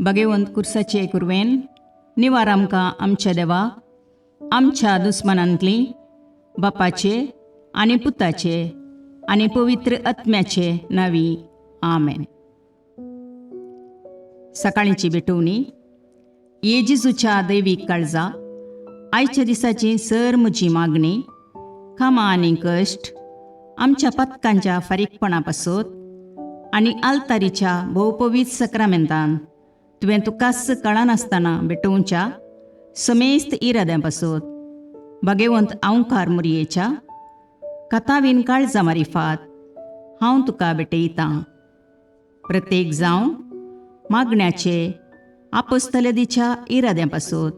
भगेवंत कुर्साचे कुरवेन निवार आमकां आमच्या देवा, आमच्या दुस्मानांतली बापाचे आनी पुताचे आनी पवित्र आत्म्याचे नावी, आमेन. सकाळीची भेटवणी. ये जेजूच्या दैवीक काळजा, आयच्या दिसाची सर म्हजी मागणी, कामां आनी कश्ट, आमच्या पथकांच्या फारीकपणा पासत आनी आल्तारीच्या भोवपवीत सक्रामेंतान तुवें तुकाच कळनासतना भेटोवच्या समेस्त इराद्यां पासत, भगेवंत आंवकार मुरयेच्या कथावीन काळजा मारिफात हांव तुका भेटयतां. प्रत्येक जावं मागण्याचे आपोस्तलदीच्या इराद्यां पासत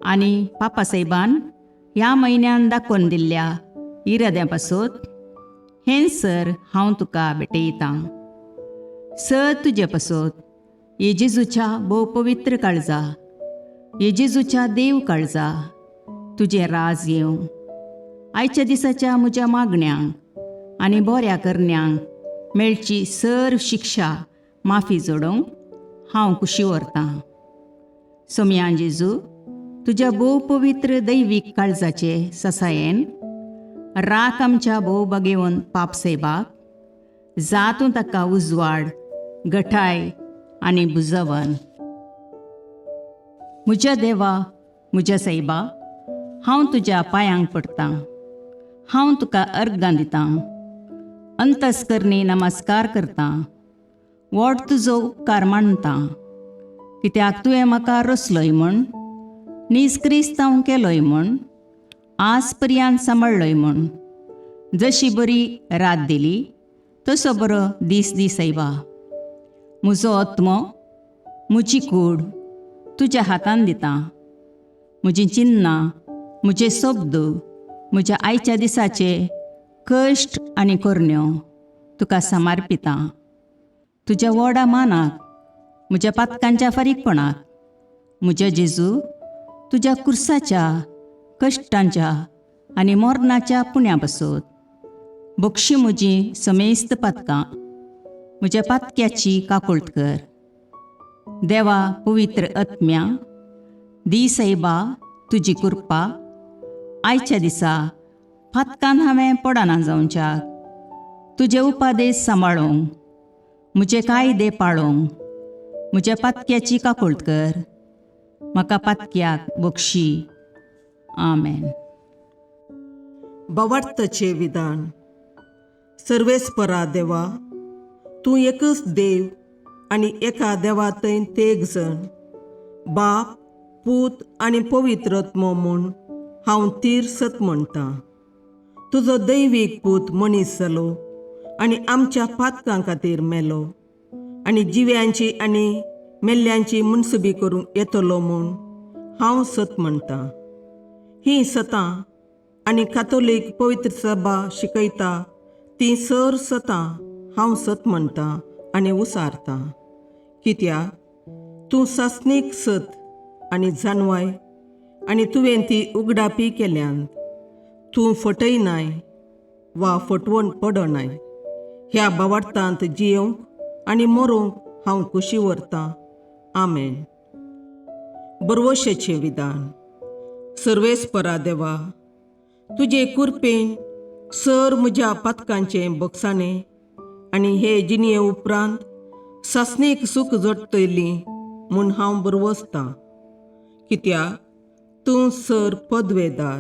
आनी पापासाहेबान ह्या म्हयन्यान दाखोवन दिल्ल्या इराद्यां पासत हें सर हांव तुका भेटयतां. सर तुजे पासत, ये जेजूच्या भोव पवित्र काळजा, ये जेजूच्या देव काळजा, तुजें राज येवं. आयच्या दिसाच्या म्हज्या मागण्यांक आनी बऱ्या करण्यांक मेळची सर शिक्षा माफी जोडोवंक हांव कुशी व्हरतां. सोमयान जेजू, तुज्या भोव पवित्र दैवीक काळजाचे ससायेन राख आमच्या भोव बगेवन पाप सेबाक, जातूं ताका उजवाड, गठाय आनी बुजवन. म्हज्या देवा, म्हज्या सायबा, हांव तुज्या पांयांक पडटां. हांव तुका अर्गां दितां, अंतस्करणी नमस्कार करतां, व्हड तुजो उपकार मानतां, कित्याक तुवें म्हाका रचलोय म्हूण, नीज क्रिस्तांव केलोय म्हूण, आज पर्यंत सांबाळ्ळोय म्हूण. जशी बरी रात दिली तसो बरो दीस दी सायबा. म्हजो आत्मो, म्हजी कूड तुज्या हातान दितां. म्हजीं चिन्नां, म्हजे शब्द, म्हज्या आयच्या दिसाचे कश्ट आनी करण्यो तुका समर्पितां. तुज्या व्हडा मानाक, म्हज्या पातकांच्या फारीकपणाक, म्हज्या जेजू, तुज्या कुर्साच्या कश्टांच्या आनी मरणाच्या पुण्या पासत बक्षी म्हजी समेस्त पातकां. म्हज्या पातक्याची काकुळट कर. देवा, पवित्र आत्म्या, दी सायबा तुजी कृपा आयच्या दिसा पातकान हांवें पडना जावच्याक, तुजे उपादेश सांबाळूंक, म्हजे कायदे पाळूंक. म्हज्या पातक्याची काकुळट कर. म्हाका पातक्याक बक्षी. आमेन. भावार्थाचें विधान. सर्वेस्परा देवा, तूं एकच देव आनी एका देवा थंय तेग जण, बाप, पूत आनी पवित्र आत्मो म्हूण हांव तीर सत म्हणटां. तुजो दैवीक पूत मनीस जालो आनी आमच्या पातकां खातीर मेलो आनी जिव्यांची आनी मेल्ल्यांची मुनसुबी करूंक येतलो म्हूण हांव सत म्हणटां. हीं सतां आनी कातोलीक पवित्र सभा शिकयता ती सर सतां हांव सत म्हणटां आनी उसारतां, कित्याक तूं सासणीक सत आनी जाणवाय आनी तुवें ती उगडापी केल्यान. तूं फटयनाय वा फटवण पडनाय. ह्या भावार्थांत जियोवंक आनी मरोंक हांव कुशी व्हरतां. आमेन. बरवशेचें विधान. सर्वेस्परा देवा, तुजे कुरपेन सर म्हज्या पातकांचें बक्षाणें आनी हे जिणये उपरांत सासणीक सूख जोडटली म्हूण हांव बरवसतां, कित्याक तूं सर पदवेदार,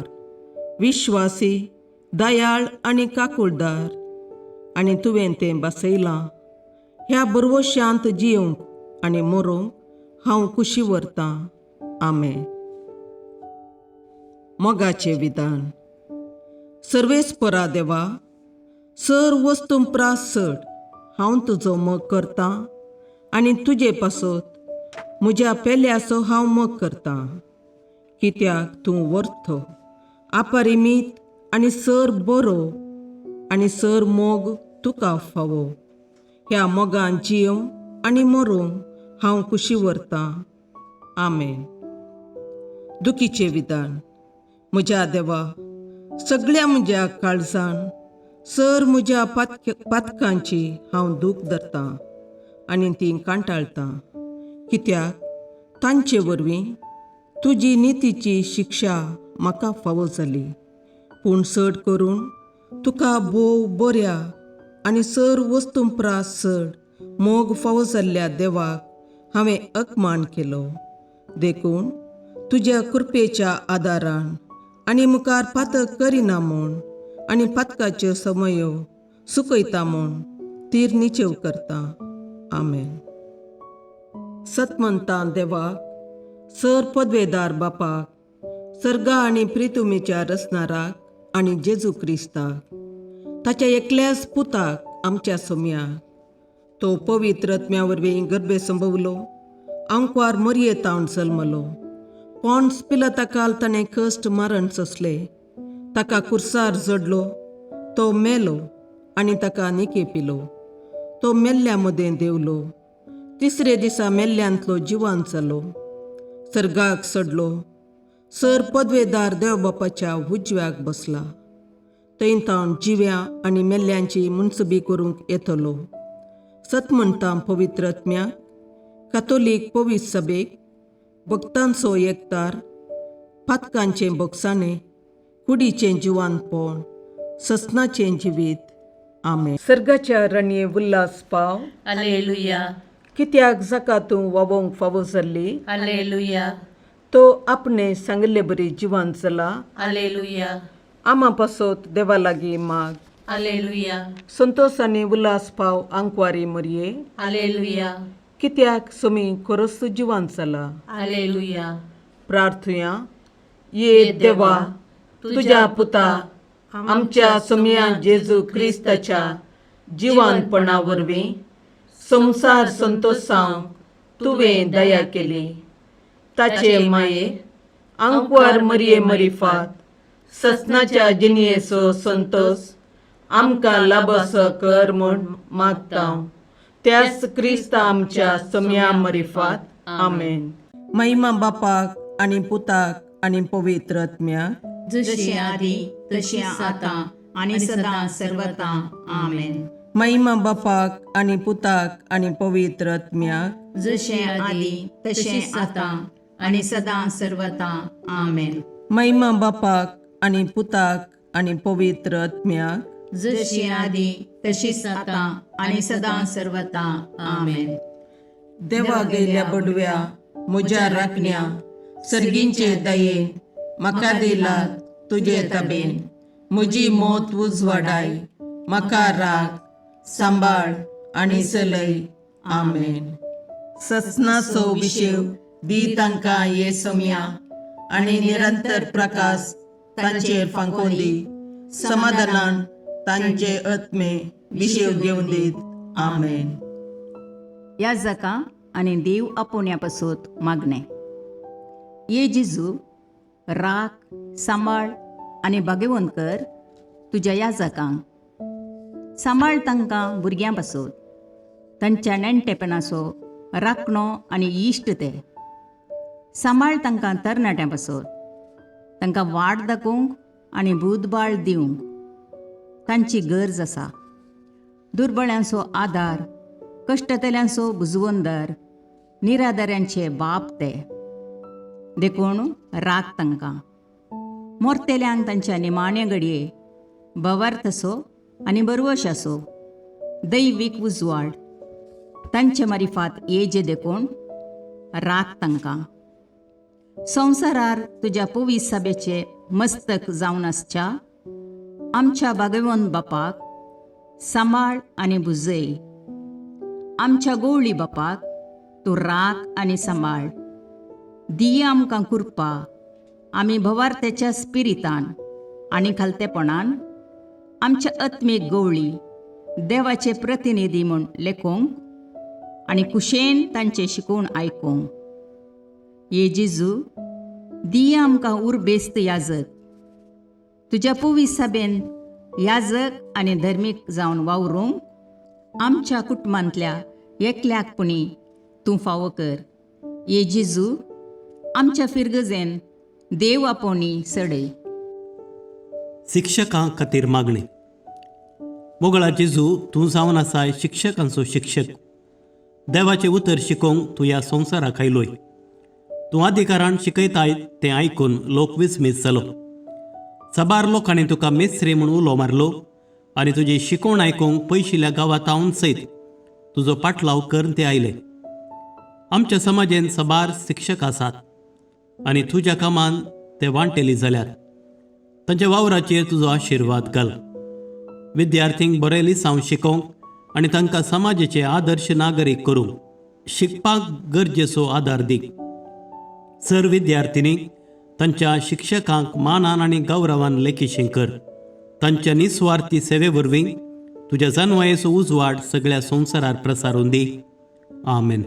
विश्वासी, दयाळ आनी काकुळदार आनी तुवें तें बसयलां. ह्या बरवशांत जियोवंक आनी मरोंक हांव कुशी व्हरतां. आमेन. मोगाचें विधान. सर्वेस्परा देवा, सर वस्तू प्रास चड हांव तुजो मोग करतां आनी तुजे पासत म्हज्या पेल्याचो हांव मोग करतां, कित्याक तूं वर्थ, अपरिमीत आनी सर बरो आनी सर मोग तुका फावो. ह्या मोगान जियोवंक आनी मरोंक हांव कुशी व्हरतां. आमेन. दुखीचें विधान. म्हज्या देवा, सगळ्या म्हज्या काळजान सर म्हज्या पातकांची हांव दूख धरतां आनी ती कांटाळटां. कित्याक तांचे वरवीं तुजी नितीची शिक्षा म्हाका फावो जाली. पूण चड करून तुका भोव बऱ्या आनी सर वस्तूं प्रास चड मोग फावो जाल्ल्या देवाक हांवें अपमान केलो. देखून तुज्या कृपेच्या आदारान आनी मुखार पातक करिना म्हूण आनी पातकाच्यो समयो सुकयता म्हूण तीर निचेव करता. आमेन. सतमंतां देवाक, सर पदवेदार बापाक, सर्गा आनी प्रितुमीच्या रचणाराक आनी जेजू क्रिस्ताक, ताच्या एकल्याच पुताक आमच्या सोम्याक, तो पवित्र आत्म्या वरवीं गर्भे संभवलो, आंकवार मरये तावन जल्मलो, पोंड्स पिलताकाल ताणें कश्ट मरण सोंसले, ताका कुर्सार जडलो, तो मेलो आनी ताका निके पिलो, तो मेल्ल्या मदें देंवलो, तिसरे दिसा मेल्ल्यांतलो जिवान जालो, सर्गाक चडलो, सर पदवेदार देव बापाच्या उजव्याक बसला, थंय तावन जिव्या आनी मेल्ल्यांची मुनसबी करूंक येतलो. सत म्हणटा पवित्र आत्म्याक, कातोलीक पवित्र सभेक, भक्तांचो एकतार, पातकांचें बोगसाणें, कुडीचें जिवानपण, ससनाचें जिवीत. आमेन. सर्गाच्या रणये उल्हास पाव. अलेलुया. कित्याक जाका तूं वावोंक फावो जाल्ली, अलेलुया. तो आपणे सांगिल्ले बरी जिवान जाला. अलेलुया. आमा पासत देवा लागीं माग. अलेलुया. संतोस आनी उल्हास पाव आंकवारी मरये. अलेलुया. कित्याक सोमी खरोच जिवान जाला. अलेलुया. प्रार्थुया. ये देवा, तुज्या पुता आमच्या सोमया जेजू क्रिस्ताच्या जिवानपणा वरवीं संवसार संतोसांक तुवें दया केली. ताचे माये आंकवार मरये मरिफात ससनाच्या जिणयेचो संतोस आमकां लाबसो कर म्हूण मागता, त्याच क्रिस्ता आमच्या सोमया मरिफात. आमेन. महिमा बापाक आनी पुताक आनी पवित्र आत्म्याक, जशी आदी तशी आतां आनी सदां सर्वता. आमेन. महिमा बापाक आनी पुताक आनी पवित्र आत्म्याक, जशें आदी तशें आतां आनी सदां सर्वता. आमेन. महिमा बापाक आनी पुताक आनी पवित्र आत्म्याक, जशी आदी तशीच आतां आनी सदां सर्वता. आमेन. देवा गेल्या बडव्या म्हज्या राखण्या, सर्गींचे दयेन म्हाका दिला तुजे तबेन, म्हजी मोत उजवाडाय, म्हाका राख, सांबाळ आनी चलय. आमेन. ससनाचो विशेव दी तांकां ये सोम्या आनी निरंतर प्रकाश तांचेर फांकोवन दी, समाधानान तांचे आत्मे विशेव घेवन दीत. आमेन. ह्या जाका आनी देव आपोवण्या पासत मागणें. ये जेजू, राख, सांबाळ आनी भाग्यवंत कर तुज्या ह्या जाकांक. सांबाळ तांकां भुरग्यां पासत, तांच्या नेणटेपणाचो राखणो आनी इश्ट ते. सांबाळ तांकां तरणाट्यां पासत, तांकां वाट दाखोवंक आनी बुदबाळ दिवंक तांची गरज आसा. दुर्बळ्यांचो आदार, कश्टतल्यांचो बुजवंदर, निराधाऱ्यांचे बाप ते, देखून राख तांकां. मोरतेल्यांक तांच्या निमाण्या घडये भवार्थ आसो आनी बरवश आसो दैवीक उजवाड तांचे मारिफात येजे, देखून राख तांकां. संवसारार तुज्या पवीस सभेचे मस्तक जावन आसच्या आमच्या भागवंत बापाक सांबाळ आनी भुजय. आमच्या गोवळी बापाक तूं राख आनी सांबाळ. दिया आमकां कृपा, आमी भवार्थ्याच्या स्पिरितान आनी खालतेपणान आमच्या आत्मीक गवळी देवाचे प्रतिनिधी म्हूण लेखूंक आनी कुशेन तांचें शिकोवन आयकूंक. ये जेजू, दिया आमकां उर्बेस्त याजक, तुज्या पवीस सभेन याजक आनी धर्मीक जावन वावरूंक आमच्या कुटुंबांतल्या एकल्याक पुणी तूं फावो कर. ये जेजू, आमच्या फिरगजेन देव आपोवणी सडय. शिक्षकां खातीर मागणी. मोगळा जेजू, तूं जावन आसाय शिक्षकांचो शिक्षक. देवाचें उतर शिकोवंक तूं ह्या संवसाराक आयलोय. तूं अधिकारान शिकयताय तें आयकून लोक विस्मीत जालो. साबार लोकांनी तुका मेस्त्री म्हूण उलो मारलो आनी तुजी शिकवण आयकूंक पयशिल्ल्या गांवांत हांव सयत तुजो पाटलाव करून ते आयले. आमच्या समाजेन साबार शिक्षक आसात आनी तुज्या कामान ते वांटेली जाल्यात. तांच्या वावराचेर तुजो आशिर्वाद घाल. विद्यार्थींक बरें लिसांव शिकोवंक आनी तांकां समाजाचे आदर्श नागरीक करूंक शिकपाक गरजेचो आदार दी. सर विद्यार्थिनींक तांच्या शिक्षकांक मानान आनी गौरवान लेखीशें कर. तांच्या निस्वार्थी सेवे वरवीं तुज्या जानवायेचो उजवाड सगळ्या संवसारार प्रसारून दी. आमेन.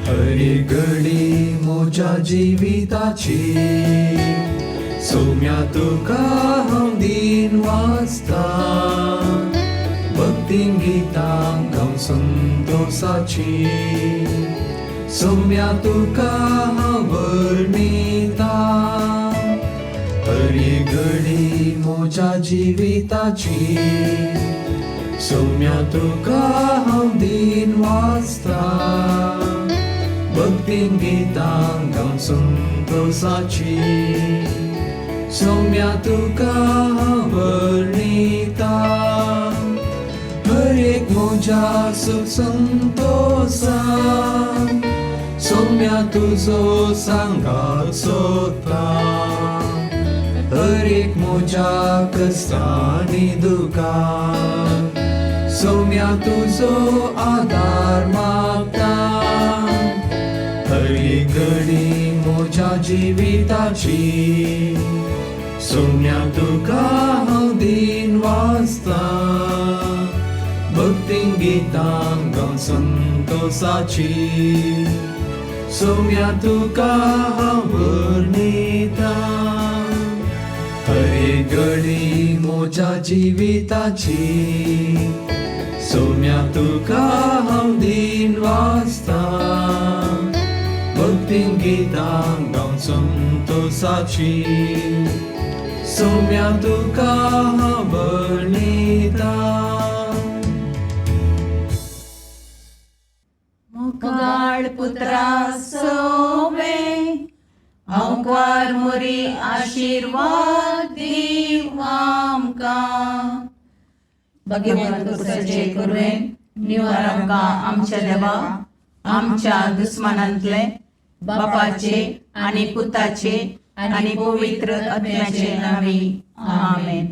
हरी घडी म्हज्या जिविताची सोम्या तुका हांव दीन वाचता, भक्तीन गितांक हांव संतोसाची सोम्या तुका हांव वर्णिता. हरी घडी म्हज्या जिविताची सोम्या तुका हांव दीन वाचता, भक्तीन गितांक हांव संतोसाची सोम्या तुका हांव वर्णिता. हर एक म्हज्या सुख संतोसान सोम्या तुजो सांगात सोदता, हर एक म्हज्या कश्टांनी दुखान सोम्या तुजो आदार मागता. हरी घडी म्हज्या जिविताची सोम्या तुका हांव दीन वाचता, भक्तीन गितांक हांव संतोसाची सोम्या तुका हांव वर्णिता. हरी घडी म्हज्या जिविताची सोम्या तुका हांव दीन वाचता, भक्तीन गितांक हांव संतोसाची सोम्या तुका हांव वर्णिता. मुखाळ पुत्रा सोवे हांवकार मोरी आशिर्वाद दी आमकां. भगवंत कुसाचे कुरवेन निवार आमकां आमच्या देवा आमच्या दुस्मानांतले बापाचे आनी पुताचे आनी पवित्र आत्म्याचे नांवी. आमेन.